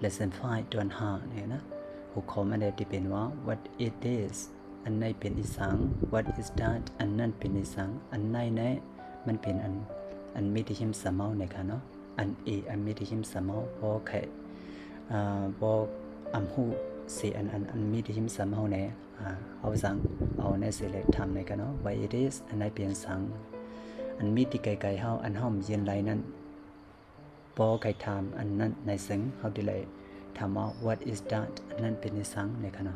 lesson five ຕອນຫ້ານີ້ນະ ຫົວຂໍ້ມັນໄດ້ທີ່ເປັນວ່າ what it is ອັນໃດເປັນອີ່ສັງ what is that ອັນນັ້ນເປັນອີ່ສັງ ອັນໃດແນະ ມັນເປັນອັນ ອັນມີທີ່ຫິມສຳເຮົານີ້ຄ່ະເນາະ ອັນເອ ອັນມີທີ່ຫິມສຳເຮົາ ບໍ່ໃຄ ອາ ບໍ່ອຳຮູ້ເສ ອັນ ອັນ ອັນມີທີ່ຫິມສຳເຮົາແນະ ອາ ເຮົາສັ່ງເອົາແນະເສແລະຖາມແນະກະເນາະ what it is ອັນໃດເປັນສັງ ອັນມີທີ່ໃກ້ໆເຮົາ ອັນເຮົາຢືນໄດ້ນັ້ນ ບໍ່ໃຄຖາມອັນນັ້ນໃນເຊິ່ງ ເຮົາໄດ້ເລີຍຖາມວ່າ what is that ອັນນັ້ນເປັນອີ່ສັງແນະກະເນາະ.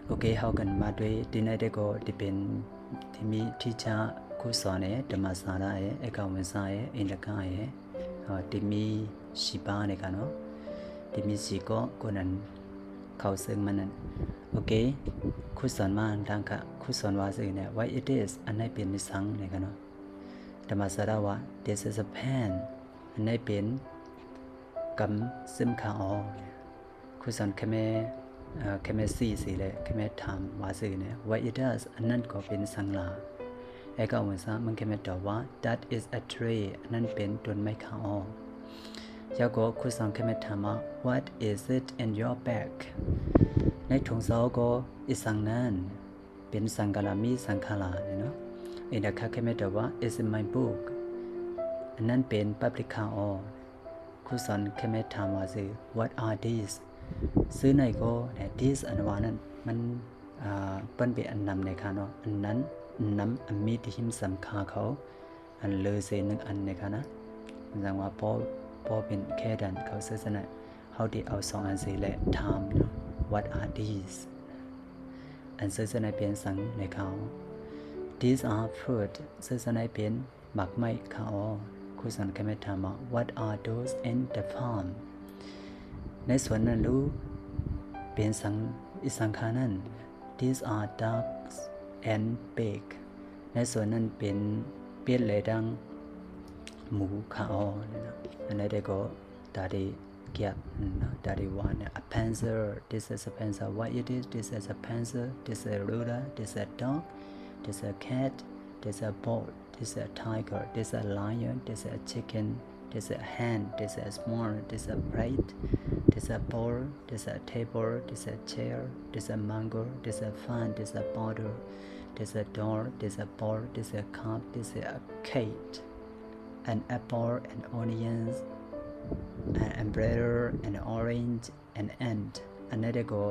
ໂອເຄ ເຮົາກັນມາດ້ວຍທີ່ໃນໄດ້ກໍທີ່ເປັນທີ່ມີທີ່ຈະຄູສອນເອ ທຳມະຊາດາເອ ເອກາວິນຊາເອ ອິນດາກາເອ ເອີ ທີ່ມີຊີບາເນກາເນາະ ທີ່ມີຊີກໍ ກໍນັ້ນເຂົ້າເຊິ່ງມັນນັ້ນ. ໂອເຄ ຄູສອນມາທາງກະ ຄູສອນວ່າຊື່ແນະ what it is ອັນໃດເປັນອີ່ສັງເນກາເນາະ. ທຳມະຊາດາວ່າ this is a pen ອັນໃດເປັນກຳຊຶມຂາອອກ. ຄູສອນຂະແມ ເອີ ຂະແມຊີ້ຊີ້ແລະ ຂະແມຖາມວ່າຊື່ແນະ what it does ອັນນັ້ນກໍເປັນສັງລະ. ເອກາວິນຊາ ມັນຂະແມຕອບວ່າ that is a tree ອັນນັ້ນເປັນຕົ້ນໄມ້ຂາອອກ. ແລ້ວກໍຄູສອນຂະແມຖາມວ່າ what is it in your bag ໃນຖົງເຈົ້າກໍອີ່ສັງນັ້ນ ເປັນສັງກະລາ ມີສັງຂາລາເນາະ. ອິນດາຄາຂະແມຕອບວ່າ it's in my book ອັນນັ້ນເປັນປາບລິກຂາອອກ. ຄູສອນຂະແມຖາມວ່າຊື່ what are these ຊື່ໃນກໍ these ອັນວ່ານັ້ນ ມັນ ອາ ເປັນເປັນອັນນຳເນກາເນາະ ອັນນັ້ນ ອັນນຳ ອັນມີທີ່ຫິມສຳຂາເຂົາ ອັນເລີເສໜຶ່ງອັນເນການະ. ຈັ່ງວ່າພໍ ພໍເປັນແຄ່ດັນເຂົາເຊີສະນະ ເຮົາໄດ້ເອົາສອງອັນເສແລະຖາມເນາະ what are these ອັນເຊີສະນະເປັນສັງໃນເຂົາ. These are fruit ເຊີສະນະເປັນໝາກໄມ້ຂາອອກ. ຄູສອນຂະແມຖາມວ່າ what are those in the farm ໃນສວນນັ້ນລູເປັນສັງ ອີ່ສັງຂານັ້ນ. These are ducks and pig ໃນສວນນັ້ນເປັນເປັດແລະດັງ ໝູຂາອອກ. ອັນໃດກໍຕາດີກຽບ ຕາດີວ່າ a pencil this is a pencil what it is this is a pencil this is a ruler this is a dog this is a cat this is a boat this is a tiger this is a lion this is a chicken this is a hen this is a swan this is a plate this is a bowl this is a table this is a chair this is a mango this is a fan this is a bottle this is a doll this is a ball this is a cup this is a cat an apple an onions an umbrella an orange an ant ອັນໃດກໍ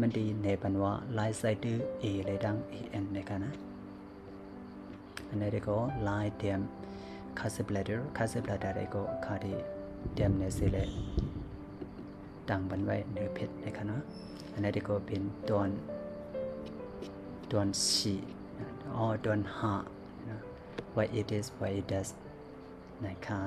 ມັນດີແນບອັນວ່າລາຍໃສ່ຕື້ເອແລະດັງເອແອນເນການະ. ອັນໃດກໍລາຍຕຽມຄາເຊັບລາເດີ ຄາເຊັບລາເດີໃດກໍຄາດີຕຽມເນເສແລະຕັ້ງບັນໄວ້ເນີເພັດເນການະ. ອັນໃດກໍເປັນຕອນ ຕອນສີ່ ອໍ ຕອນຫ້າ what it is what it does ນະຄະ.